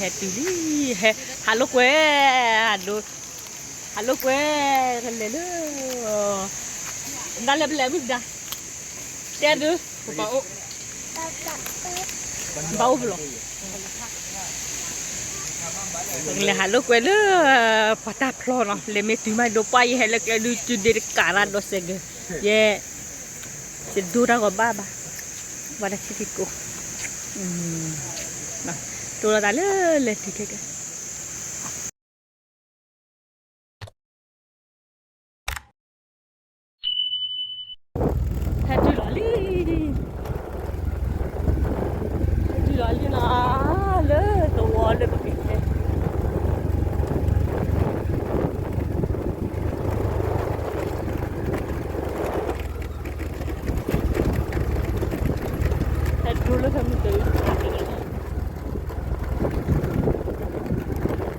ဟဲတုၤလံ, ဟဲ, ဟးလိာ်ကွဲ, ဟးလိာ်ကွဲ, ကလဲၤလၢ, နလဲၤပလဲၤမုၢ်ဒါ, တဲဒု, ဘၣ်အိၣ်ဖဲလဲၣ်, လဲၤဟးလိာ်ကွဲလၢ, ပှၤတၢ်ဖျီနီၤ, လဲၤမ့ၢ်တုၤမးဒိးပှၢ်ယဲဟဲလၢကျဲဒု တုၤဒ့တကးရၢ်ဒီးစဲးကၢၤ, ယဲ, ယဒိတၢ်ဂီၤဘၣ်ဘၣ်, ဘၣ်တၢ်ထံၣ်ထံၣ်ကိး, တိၢ်လီၤသးလၢလဲၤတုၤခဲကဲ ဟဲတုၤလီၤလံ, ဟဲတုၤလီၤလံနီၤ, လၢသဝီလၢပက့ၤခဲ ဟဲဒိလၢဖဲမုၢ်တၢ်လံ ကလဲၤဒီးလီၤ တုၤလီၤ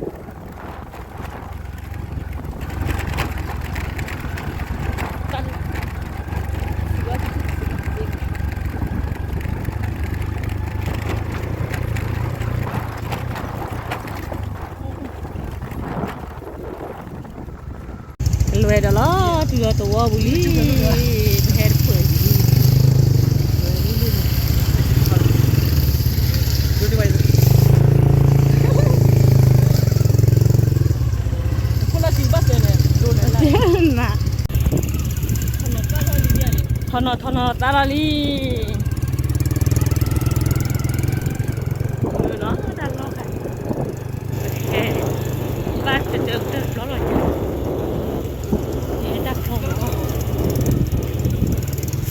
သဝီပူၤလံ, ပဟဲတဖျၢၣ်လံ, ထီၣ်နီၣ်ထီၣ်နီၣ်သါလီၤလံ, ဘၣ်တၢ်လီၢ်ခါ, ဘၣ်တၢ်တ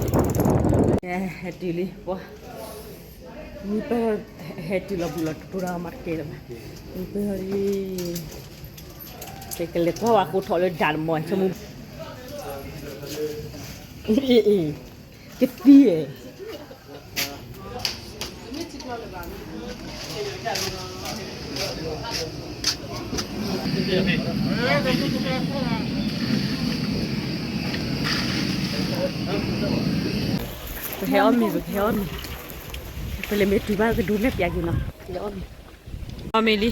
ၢ်ဖျီလီၤ, ဟဲတၢ်ဖျီလီၤ မ့ၢ်တုၤမး ပကတိၢ်က့ၤလီၤ, ကဘၣ်, ဟဲတုၤလံ, ပှၤ, မုၢ်ပၢ်, ဟဲတုၤလီၤဘျုးလီၤတီၤတၢ်မၤတကဲလၢၤဘၣ်, မုၢ်ပၢ်လံ, ကလဲၤကွၢ်ဝဲဃိထီၣ်လၢဒၣ်တမီၤ ဆိကမိၣ်, အ့ၣ်, ကသံ, ပဟဲအီၣ်မ့ၤ ပဟဲအီၣ်မ့ၤ, ပလဲၤမ့ၢ်တုၤဘၣ်ကဒိးနဲၣ်ပျးက့ၤနီၤ, ပလဲၤအီၣ်မ့ၤ, အီၣ်မ့ၤ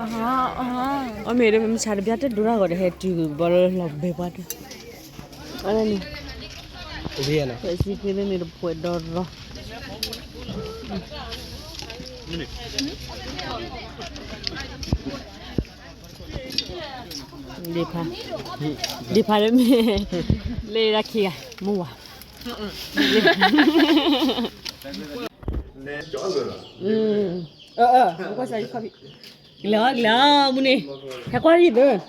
လံ, အီၣ်မ့ၤဒီး မုၢ်ဆါတဘျီတဒိတၢ်ဂီၤဒီး ဟဲတုၤဘီလၢလီၤဘဲပှၤတၢ်, အန့ၣ်, ဖဲစံဃ့န့ၣ်န့ၣ်တဖှဲးဒီရီ ဒ့ဖး, ဒ့ဖးလၢမ့ၢ်, လၢဒၣ်ခံဂၤ, မုၢ်ဝါ, အၢ, ကလဲၤအီၤ ကလဲၤအီၤ မုၢ်န့ၣ်, ဟဲကွၢ်လံသၢ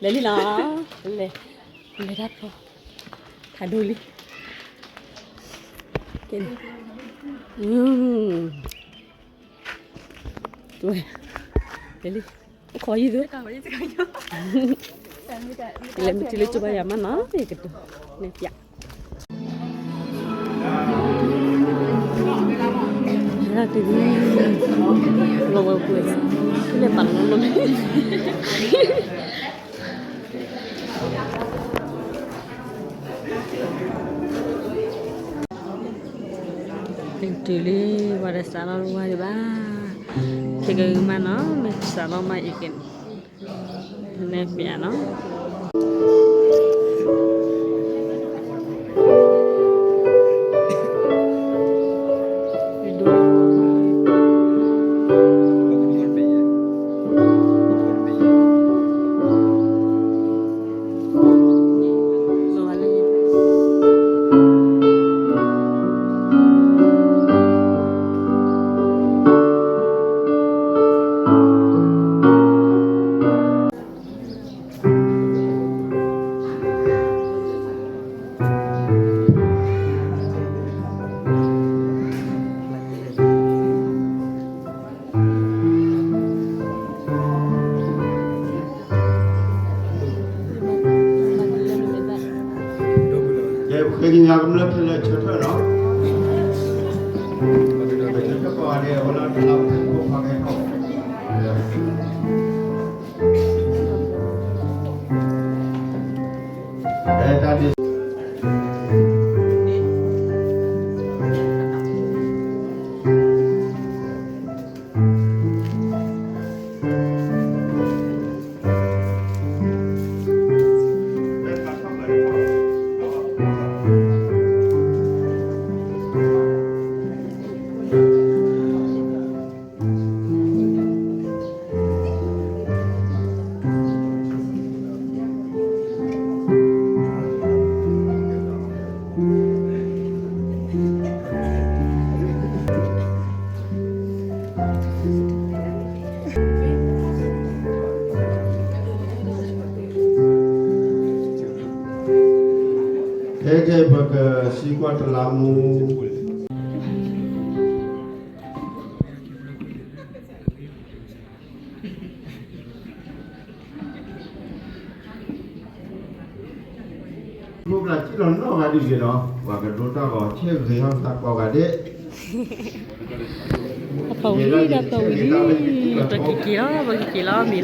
လဲၤလံနီၤ, လဲၤ, လဲၤတၢ်ဖျီ, ဖးဒိၣ်လံ, ကဲ, လဲၤလံ, အိၣ်ခိးယံၤသၢ, လဲၤမ့ၢ်တုၤလၢကၠိဘါယွၤမးနီၤ ယကတိၤ, နဲၣ်ပျး ဟဲဒၣ်တုၤလံ, လီၤဝဲပှဲၤ, လဲၤပာ်လီၤလီၤလံ, တုၤလံ, ပှၤတစးလီၤဝါဒံးဘၣ်, ခဲကမးနီၤ မ့ၢ်စးလီၤမးအံၤက့ၤန့ၣ် နဲၣ်ပျးနီၤ ကဲ ဃ့ကညးကမျၢၢ်ဖဲလဲၣ်ဆၢထၢၣ်နီၤ, ခဲကဲ ပကစံးကွၢ်တလးမူ ဖိပျၢ်စံၣ်လီၤနီၢ်ဂၤဒ်ဂ့ၤဒီး ပှၤကဒိတၢ်ဂီၤဆဲးဂ့ၤဟီၣ်သးကိးဂၤဒဲး, ပဝံၤဒီးပဝံၤလံ, ပကက့ၤလီၤ ပကက့ၤလီၤမ့ၢ်လီၤနီၤ.